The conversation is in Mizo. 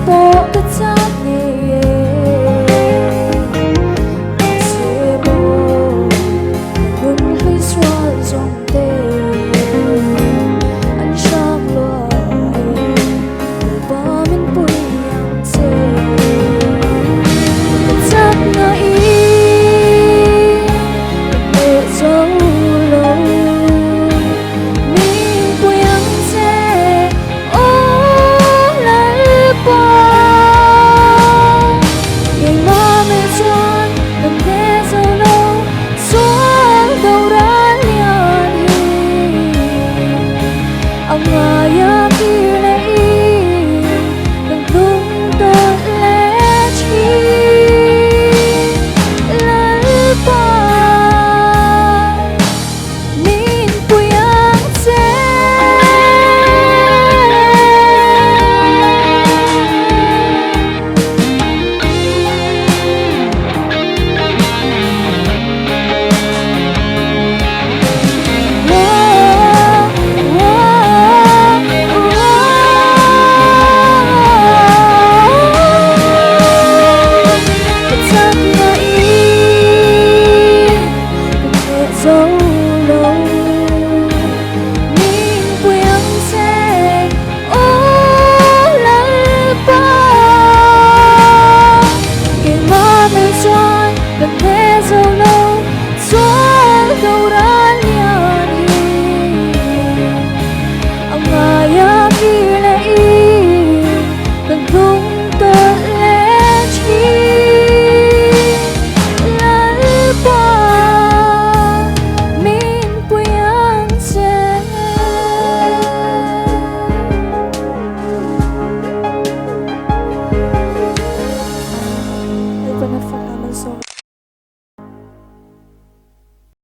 pawh ka chak ngei e. Mahse maw ka nun hlui sual zawng te an hrang luai e, Lalpa min pui ang che. Ka chak na i ka hneh zo lo. Min pui ang che aw Lalpa. Keimah meh chuan ka hneh zo lo sual doral lian hi. A ngaia kir leh in ka hnung tawlh leh thin Lalpa. Min pui ang che. Ka chakna in ka hneh zo lo. Min pui ang che aw Lalpa. Keimah mei chuan ka hneh zo lo sual doral lian hi. A ngaia kir leh in ka hnung tawlh leh thin Lalpa min pui ang che.